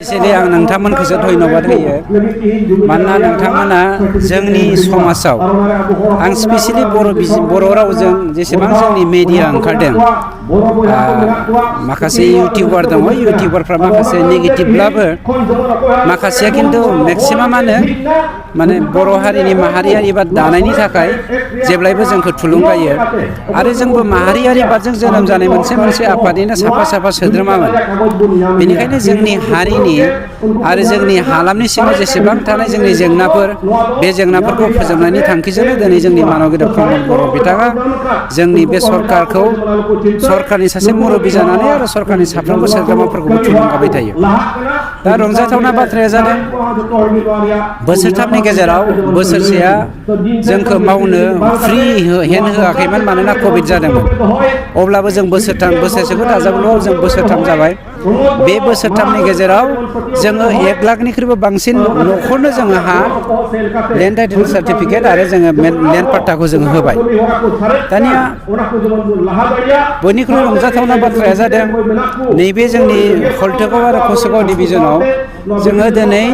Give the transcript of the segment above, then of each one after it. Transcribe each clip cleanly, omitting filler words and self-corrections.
एसेले आं नोंथांमोनखौसो धन्यबाद होयो मानोना नोंथांमोना जोंनि समाजाव आं स्पेसियली बर' रावजों जेसेबां जोंनि मिडिया ओंखारदों माखासे इउटिउबार दङ इउटिउबारफ्रा माखासे नेगेटिभब्लाबो माखासेया खिन्थु मेक्सिमामानो माने बर' हारिनि माहारियारि बाद दानायनि थाखाय जेब्लायबो जोंखौ थुलुंगायो आरो जोंबो माहारियारि बादजों जोनोम जानाय मोनसे आफादनिनो साफा सोद्रोमामोन बेनिखायनो जोंनि हारिनि आरो जोंनि हालामनि सिङाव जेसेबां थानाय जोंनि जेंनाफोर बे जेंनाफोरखौ फोजोबनायनि थांखिजोंनो दिनै जोंनि मानव गेदेर प्रमद बर' बिथाङा जोंनि बे सरकारनि सासे मुरब्बी जानानै आरो सरकारनि साफ्रोमबो सोद्रोमाफोरखौबो थुलुंगाबाय थायो। दा रंजाथावना बाथ्राया जादों बोसोरथामनि गेजेराव बोसोरसेया जोंखौ मावनो फ्रि हेन्ड होआखैमोन मानोना कभिड जादोंमोन अब्लाबो जों बोसोरसेखौ दाजाबल' जों बोसोरथाम जाबाय बे बोसोरथामनि गेजेराव जोङो 1 लाखनिख्रुइबो बांसिन न'खरनो जोङो लेन्ड टाइटेल सार्टिफिकेट आरो जोङो लेन्ड पाट्टाखौ जोङो होबाय। दानिया बयनिख्रुइ रंजाथावना बाथ्राया जादों नैबे जोंनि हल्टुगाव आरो कसुगाव डिभिजनाव जोङो दिनै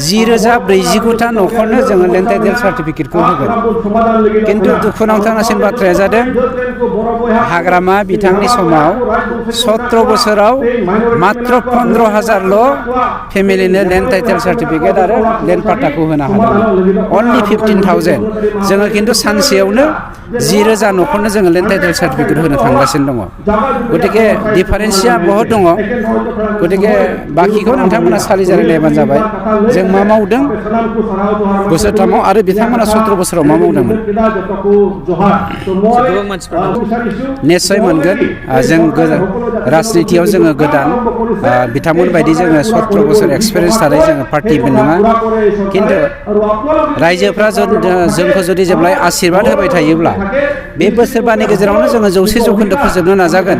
10,049टा न'खरनो जोङो लेन्ड टाइटेल सार्टिफिकेटखौ होगोन खिन्थु दुखुनांथावनासिन बाथ्राया जादों हाग्रामा बिथांनि समाव 17 बोसोराव मात्र 15,000ल' फेमिलिनो लेन्ड टाइटेल सार्टिफिकेट आरो लेन्ड पाट्टाखौ होनो हादों अनलि 15,000 जोङो खिन्थु सानसेयावनो 10,000 न'खरनो जोङो लेन्ड टाइटेल सार्टिफिकेट होनो थांगासिनो दङ गतिके डिफारेन्सआ बहुत दङ गतिके बाखिखौ नोंथांमोना सालिजारि नायबानो जाबाय जों मा मावदों बोसोरथामाव आरो बिथांमोना 17 बोसोराव मा मावदोंमोन निस्सय मोनगोन जों राजनितियाव जोङो गोदान बिथांमोन बायदि जोङो 17 बोसोर एक्सपिरियेन्स थानाय जोङो पार्टिबो नङा खिन्थु रायजोफ्रा जोंखौ जुदि जेब्लाय आशीर्बाद होबाय थायोब्ला बे बोसोरबानि गेजेरावनो जोङो 100% फोजोबनो नाजागोन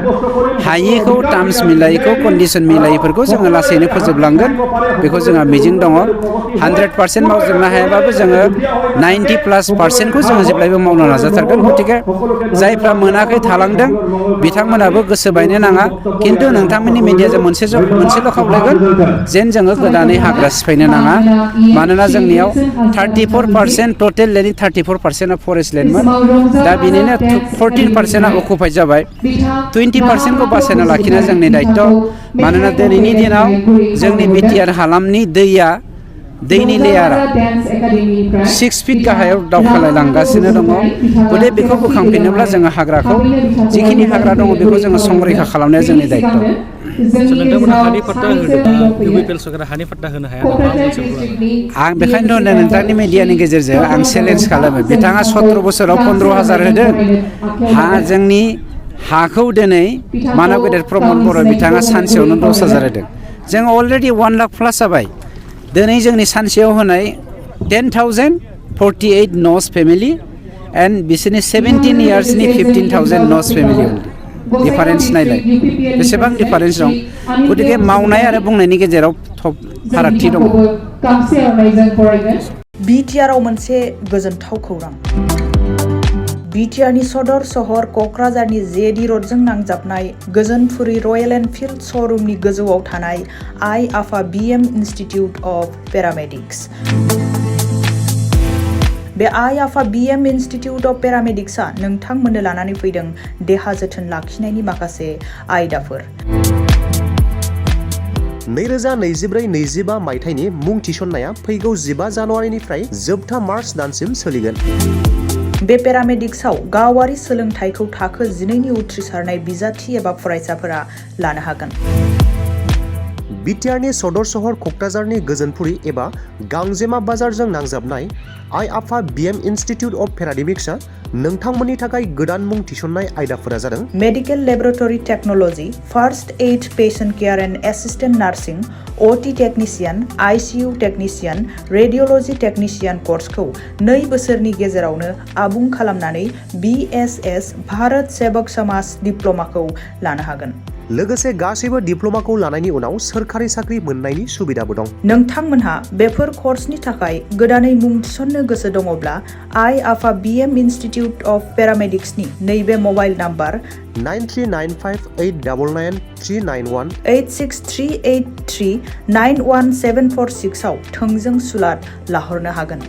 हायिखौ टार्म्स मिलायिखौ कन्डिसन मिलायिफोरखौ जोङो लासैनो फोजोबलांगोन बेखौ जोंहा मिजिं दङ 100% मावजोबनो हायाबाबो जोङो 90+% जोङो जेब्लायबो मावनो नाजाथारगोन गतिके जायफ्रा मोनाखै थालांदों बिथांमोनाबो गोसो बायनो नाङा खिन्थु नोंथांमोननि मिडियाजों मोनसेल' खावलायगोन जेन जोङो गोदानै हाग्रा सिफायनो नाङा मानोना जोंनियाव 34% टटेल लेन्डनि 34%आ फरेस्ट लेन्डमोन दा बिनिनो 14%आ अकुपाइड जाबाय 20%खौ बासायना लाखिनाया जोंनि दायित्व मानोना दिनैनि दिनाव जोंनि बिटिआर हालामनि दैनि लेयारा 6 फिट गाहायाव दावखोलांगासिनो दङ गतिके बेखौ बोखांफिनोब्ला जोङो हाग्राखौ जिखिनि हाग्रा दङ बेखौ जोङो संरैखा खालामनाया जोंनि दायित्व आं बेखायनो नोंथांनि मिडियानि गेजेरजों आं चेलेन्ज खालामो बिथाङा 17 बोसोराव 15,000 होदों जोंनि हाखौ दिनै मानव गेदेर प्रमद बर' बिथाङा सानसेयावनो 10,000 होदों जों अलरेडि 1 लाख प्लास जाबाय दिनै जोंनि सानसेयाव होनाय 10,048 न'स फेमिलि एन्ड बिसोरनि 17 इयार्सनि 15,000 न'स फेमिलि डिफारेन्स नायलाय बेसेबां डिफारेन्स दं गतिके मावनाय आरो बुंनायनि गेजेराव फारागथि दङ। बिटिआरआव मोनसे गोजोनथाव खौरां बिटिआरनि सदर सहर क'क्राझारनि जेडि र'डजों नांजाबनाय गोजोनपुरी रयेल एनफिल्ड श'रुमनि गोजौआव थानाय आइ आफा बिएम इनस्टिट्युट अफ पेरामेडिक्स बे आइ आफा बिएम इनस्टिट्युट अफ पेरामेडिक्सआ नोंथांमोननो लानानै फैदों देहा जोथोन लाखिनायनि माखासे आयदाफोर 2024-25 मायथाइनि मुं थिसननाया फैगौ 15 जानुवारिनिफ्राय जोबथा मार्च दानसिम सोलिगोन। बे पेरामेडिक्सआव गावारि सोलोंथाइखौ थाखो 12नि उथ्रिसारनाय बिजाथि एबा फरायसाफोरा लानो हागोन। बिटिआरनि सदर सहर क'क्राझारनि गोजोनपुरी एबा गांजेमा बाजारजों नांजाबनाय आइ आफा बिएम इनस्टिट्युट अफ पेरामेडिक्सआ नोंथांमोननि थाखाय गोदान मुं थिसननाय आयदाफोरा जादों medical laboratory technology first aid patient care and assistant nursing OT technician ICU technician radiology technician कर्सखौ 2 बोसोरनि गेजेरावनो आबुं खालामनानै बीएसएस भारत सेवक समाज डिप्ल'माखौ लानो हागोन। लोगोसे गासैबो डिप्ल'माखौ लानायनि उनाव सोरखारि साख्रि मोननायनि सुबिदाबो दं। नोंथांमोनहा बेफोर कर्सनि थाखाय गोदानै मुं थिसननो गोसो दङब्ला आइ आफा बिएम इनस्टिट्युट अफ पेरामेडिक्सनि नैबे मबाइल नाम्बार 9395899391 86383917446 आव थोंजों सुलाद लाहरनो हागोन।